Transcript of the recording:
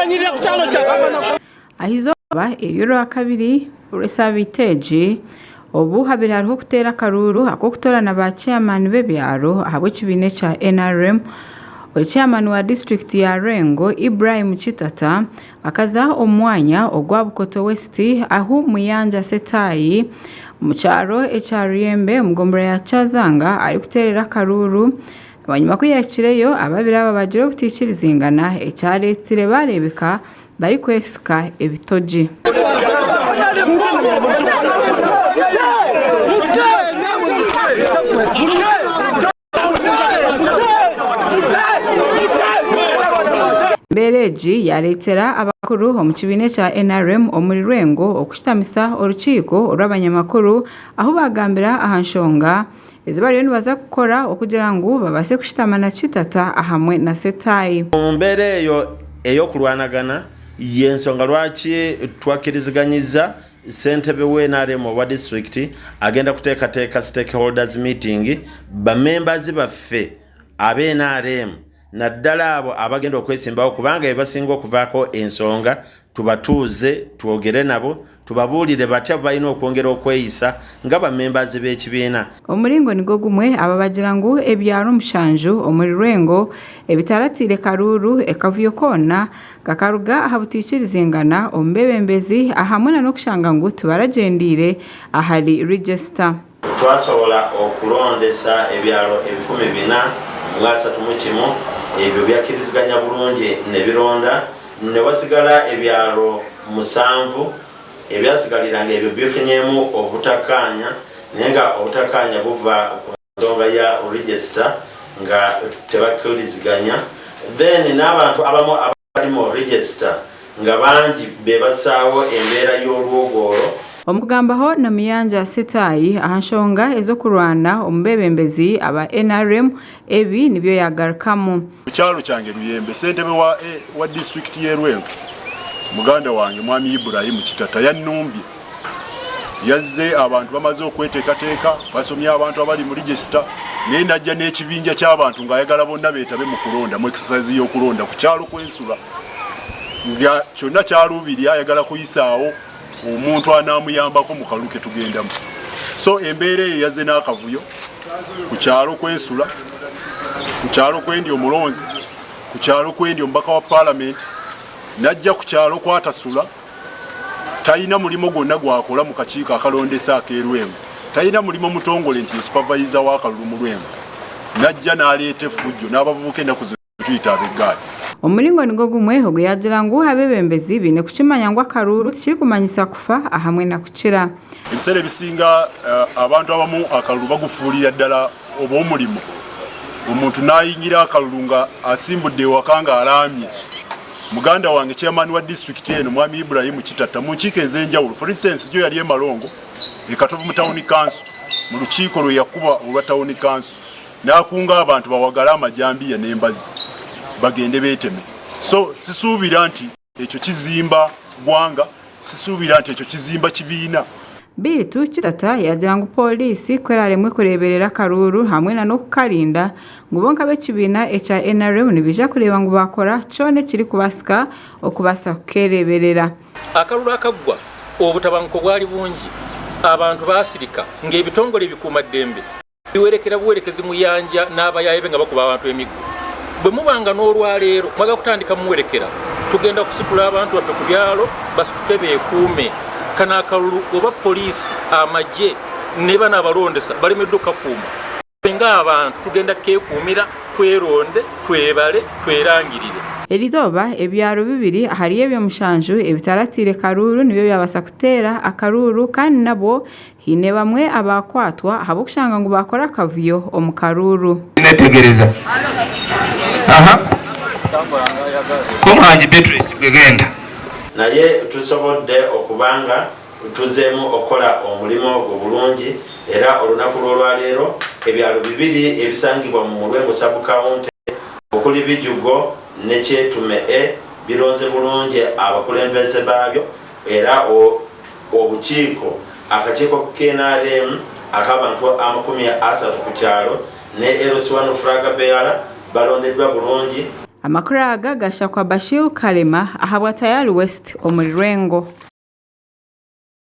Tumanyirira ku kyalo kyaffe. Ah'izooba ery'orwakabiri orw'esaabiiti egi, obu habire hariho okuteera akaruuru ak'okutoorana ba chairman b'ebyaro ahabw'ekibiina ekya NRM, Chairman wa disiturikiti ya Lwengo, Ibrahim Kitata akaza omu mwanya ogwa Bukoto West ahu Muyanja Setayi omu kyaro ekya Ruyembe omu gombolola ya Kyazanga arikuteerera akaruuru. Bwanyima ku yaahikireyo, ababiri aba baagira obutaikirizingana ekyareetsire baareebeka barikwesika ebitogi. Embeera egi yareetera abakuru omu kibiina ekya NRM omuri Lwengo okushutamisa orukiiko orw'abanyamakuru ahu baagambira aha nshonga ezi bariyo nibaza kukora okugira ngu babaase kushutama na Kitata ahamwe na Setayi. Omu mbeera eyo ey'okurwanagana, y'ensonga lwaki twakiriziganyiza Ssentebe wa nrm owa disitulikiti agenda kuteekateeka stakeholders meeting ba members baffe abe nrm naddala abo abagenda okwesimbawo kubanga bebasinga okuvaako ensonga tubatuuze twogere nabo tubabuulire batya bwebalina okwongera okweyisa nga ba members b'ekibiina. Omuringo nigwo gumwe aba bagira ngu ebyaro mushanju omuri Lwengo ebitaratiire karuuru ekavuyo koona Kakaruga aha butaikirizingana omu beebembezi ahamwe na n'okushanga ngu tibaragyendeire ahari register. Twasobola okulondesa ebyalo 431, ebyo byakkiriziganya bulungi ne bironda, ne wasigala ebyalo musanvu ebyasigalira ng'ebyo bifunyemu obutakkaanya naye nga obutakkaanya buva ku nsonga ya register nga tebakkiriziganya then n'abantu abamu abali mu register nga bangi be bassaawo embeera y'olwogoolo. Omu kugambaho na Muyanja Setayi aha nshonga ez'okurwana omu beebembezi aba nrm, ebi nibyo yaagarukamu. Ku kyalo kyange Luyembe, ssentebe wa wa disitulikiti y'e Lwengo muganda wange Mwami Ibrahim Kitata yannumbye. Yazze abantu bamaze okweteekateeka, basomye abantu abali mu register naye n'ajja n'ekibinja ky'abantu ng'ayagala bonna beetabe mu kulonda mu exercise y'okulonda ku kyalo kwensula nga kyonna kyaluubirira ayagala kuyisaawo omuntu anaamuyambako mu kalulu ke tugendamu. So embeera eyo yazze n'akavuyo ku kyalo kwensula, ku kyalo kwendi omulonzi, ku kyalo kwendi omubaka wa palamenti, n'ajja ku kyalo kwatasula. Talina mulimo gwonna gwakola mu kakiiko akalondesa ak'e Lwengo, talina mulimo mutongole nti ye supervisor w'akalulu mu Lwengo, n'ajja n'aleeta effujjo n'abavubuka ennaku zino tuyita ab'eggaali. Omuringo nigwo gumwe ogu yaagira ngu abeebembezi baine kukimanya ngu akaruuru tikirikumanyisa kufa ahamwe na kukira. Ebiseera ebisinga abantu abamu akalulu bagufuulira ddala oba omulimo, omuntu n'ayingira akalulu nga asimbudde ewaka ng'alaamye. Muganda wange chairman wa district eno Mwami Ibrahim Kitatta mu nkiiko ez'enjawulo, for instance gyo yali e Malongo e Katovu mu town council mu lukiiko lwe yakuba olwa town council n'akunga abantu bawagale amajambiya n'embazzi bagende beeteme. So sisuubira nti ekyo kizimba ggwanga, sisuubira nti ekyo kizimba kibiina. Beitu Kitata yaagira ngu Pooriisi ku eraaremwe kureeberera akaruuru hamwe na n'okukarinda ngu bo nk'ab'ekibiina ekya NRM nibaija kureeba ngu baakora kyona ekirikubaasika okubaasa kukeereeberera. Akalulu akaggwa, obutabanguko bwali bungi, abantu baasirika ng'ebitongole ebikuumaddembe Biwerekera buwerekezi Muyanja n'abayaaye be nga bakuba abantu emiggo. Bwe muba nga n'olwaleero mwagala kutandika muwerekera, tugenda kusitula abantu baffe ku byalo basituke beekuume. Kano akalulu oba poliisi, amagye ne bano abalondesa balemeddwa okukakuuma, ffe ng'abantu tugenda kukeekuumira, tweronde, twebale, twerangirire. Erizooba, ebyaro bibiri ahari ebyo mushanju ebitaratiire karuuru nibyo byabaasa kuteera akaruuru kandi nabwo Haine bamwe abaakwatwa ahabw'okushanga ngu baakora akavuyo omu karuuru. Netegereza. Aha. Komuhangi Beatrice gwe genda. Naye tusobodde okuba nga tuzeemu okukola omulimu ogwo bulungi era olunaku lw'olwaleero ebyalo bibiri ebisangibwa mu Lwengo Sub-county okuli Bijugo ne Kyetume A bironze bulungi abakulembeze baabyo era Obukiiko, Akakiiko k'NRM ak'abantu 30 ku kyalo ne LC1 Flag Bearer balondeddwa bulungi. Amakuru aga gashakwa Bashir Kalema ahabwa Tayari West omuri Rwengo.